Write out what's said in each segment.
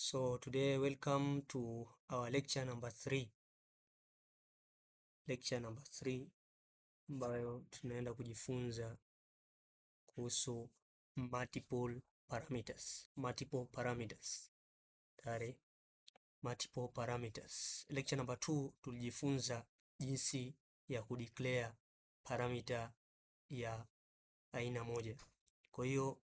So today welcome to our lecture number 3. Lecture number 3 ambayo tunaenda kujifunza kuhusu multiple parameters. Multiple parameters. Tayari, multiple parameters. Lecture number 2 tulijifunza jinsi ya kudeclare parameter ya aina moja. Kwa hiyo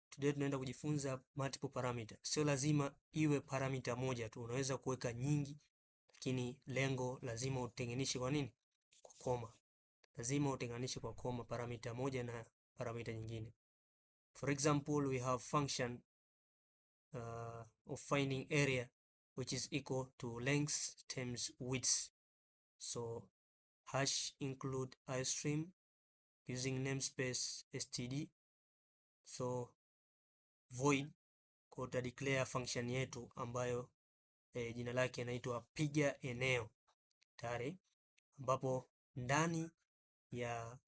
today tunaenda kujifunza multiple parameter. Sio lazima iwe parameter moja tu, unaweza kuweka nyingi, lakini lengo lazima utenganishe kwa nini? Kwa koma. Lazima utenganishe kwa koma parameter moja na parameter nyingine. For example, we have function of finding area which is equal to length times width. So hash include iostream using namespace std. So void kwa uta declare function yetu ambayo jina lake inaitwa piga eneo tayari, ambapo ndani ya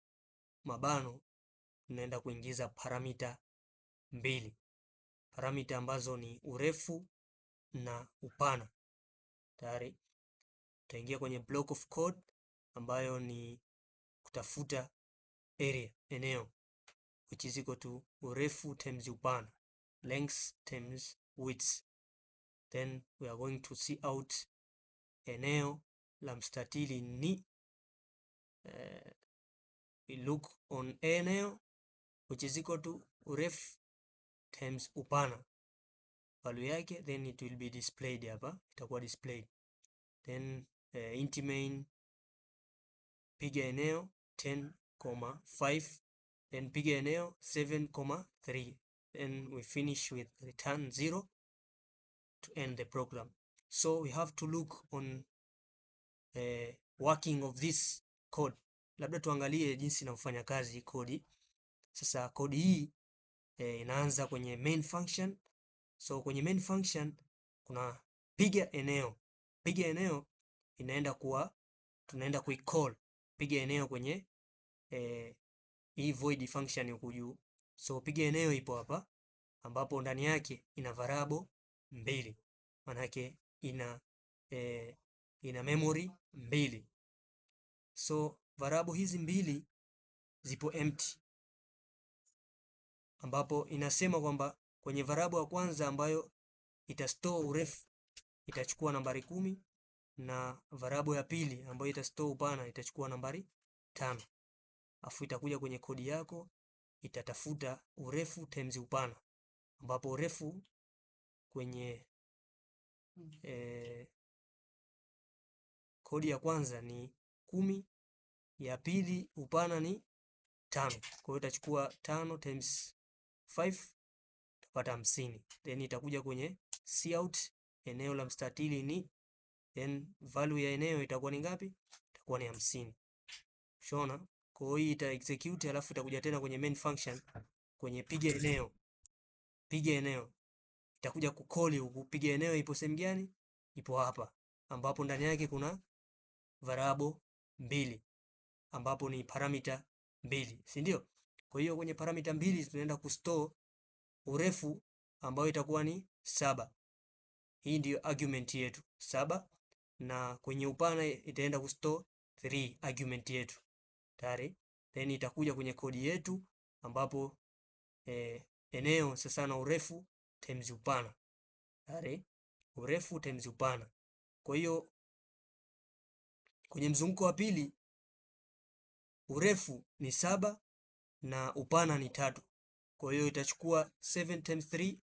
mabano tunaenda kuingiza parameter mbili, parameter ambazo ni urefu na upana. Tayari tutaingia kwenye block of code ambayo ni kutafuta area, eneo, which is equal to urefu times upana, length times width. Then we are going to see out eneo la mstatili ni we look on eneo which is equal to urefu times upana, value yake, then it will be displayed hapa, itakuwa displayed. Then int main piga eneo 10,5, then piga eneo 7,3, then we finish with return 0 to end the program. So we have to look on working of this code. Labda tuangalie jinsi inavyofanya kazi kodi. Sasa kodi hii inaanza kwenye main function. So kwenye main function kuna piga eneo. Piga eneo inaenda kuwa, tunaenda kuicall piga eneo kwenye hii void function huku juu. So piga eneo ipo hapa, ambapo ndani yake ina variable mbili, manake ina memory mbili. So variable hizi mbili zipo empty, ambapo inasema kwamba kwenye variable ya kwanza ambayo itastore urefu itachukua nambari 10 na variable ya pili ambayo itastore upana itachukua nambari 5. Afu itakuja kwenye kodi yako itatafuta urefu times upana, ambapo urefu kwenye kodi ya kwanza ni 10, ya pili upana ni 5. Kwa hiyo itachukua 5 times 5 utapata 50. Then itakuja kwenye cout eneo la mstatili ni, then value ya eneo itakuwa ni ngapi? Itakuwa ni 50. Unaona? Kwa hiyo hii ita execute, alafu itakuja tena kwenye main function kwenye piga eneo. Piga eneo itakuja kucall huku. Piga eneo ipo sehemu gani? Ipo hapa, ambapo ndani yake kuna variable mbili, ambapo ni parameter mbili, si ndio? Kwa hiyo kwenye parameter mbili tunaenda kustore urefu ambayo itakuwa ni 7. Hii ndiyo argument yetu 7, na kwenye upana itaenda kustore 3 argument yetu tayari. Then itakuja kwenye kodi yetu ambapo eneo sasa na urefu times upana tayari, urefu times upana. Kwa hiyo kwenye mzunguko wa pili urefu ni 7 na upana ni 3. Kwa hiyo itachukua 7 times 3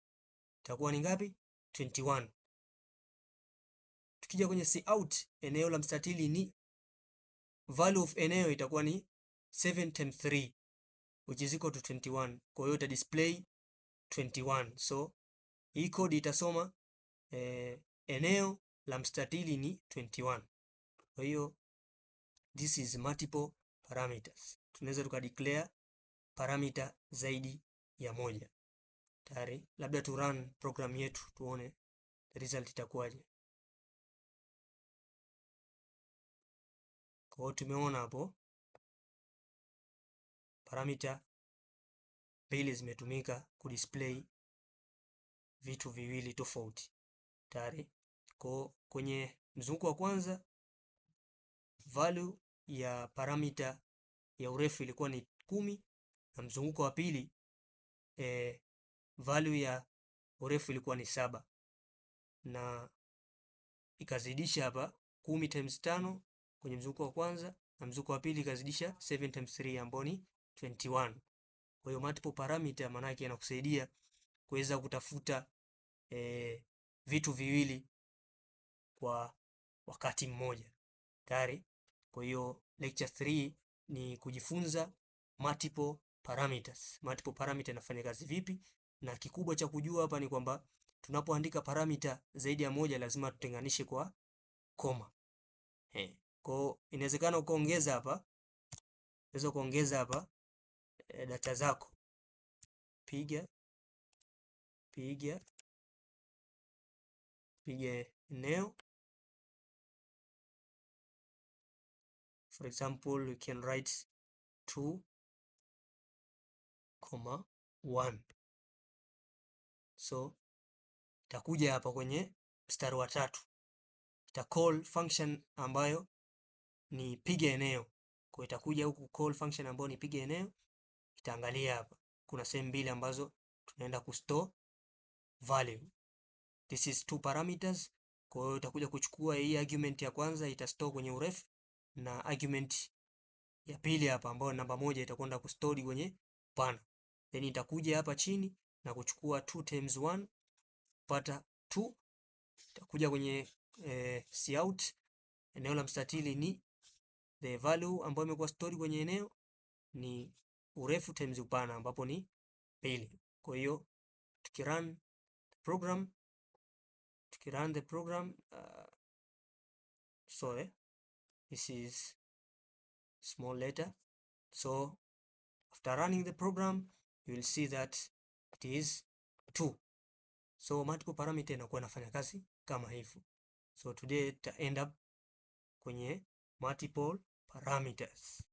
itakuwa ni ngapi? 21. Tukija kwenye cout eneo la mstatili ni value of eneo itakuwa ni 7 times 3 which is equal to 21. Kwa hiyo ita display 21. So hii code itasoma eneo la mstatili ni 21. Kwa hiyo this is multiple parameters. Tunaweza tukadeclare parameter zaidi ya moja. Tayari, labda tu run program yetu tuone the result itakuwaje. Kwa hiyo tumeona hapo parameter mbili zimetumika kudisplay Vitu viwili tofauti. Tayari. Kwa kwenye mzunguko wa kwanza, value ya parameter ya urefu ilikuwa ni 10, na mzunguko wa pili value ya urefu ilikuwa ni 7, na ikazidisha hapa 10 times 5 kwenye mzunguko wa kwanza, na mzunguko wa pili ikazidisha 7 times 3 ambao ni 21. Kwa hiyo multiple parameter maana yake inakusaidia kuweza kutafuta vitu viwili kwa wakati mmoja. Tayari. Kwa hiyo lecture 3 ni kujifunza multiple parameters. Multiple parameter inafanya kazi vipi? Na kikubwa cha kujua hapa ni kwamba tunapoandika parameter zaidi ya moja lazima tutenganishe kwa koma. Kwa inawezekana ukaongeza hapa, unaweza kuongeza hapa data zako. Piga piga piga eneo. For example, you can write 2, 1. So itakuja hapa kwenye mstari wa 3, ita call function ambayo ni piga eneo. Kwa itakuja huku call function ambayo ni piga eneo, itaangalia hapa kuna sehemu mbili ambazo tunaenda kustore value. This is 2 parameters. Kwa hiyo itakuja kuchukua hii argument ya kwanza, itastore kwenye urefu, na argument ya pili hapa ambayo namba 1 itakwenda kustore kwenye upana. Then itakuja hapa chini na kuchukua 2 times 1 kupata 2. Itakuja kwenye cout, eneo la mstatili ni the value ambayo imekuwa stored kwenye eneo ni urefu times upana ambapo ni 2. Kwa hiyo tukirun program, tukirun the program, sorry, this is small letter. So after running the program you will see that it is 2. So multiple parameter inakuwa inafanya kazi kama hivyo. So today to end up kwenye multiple parameters.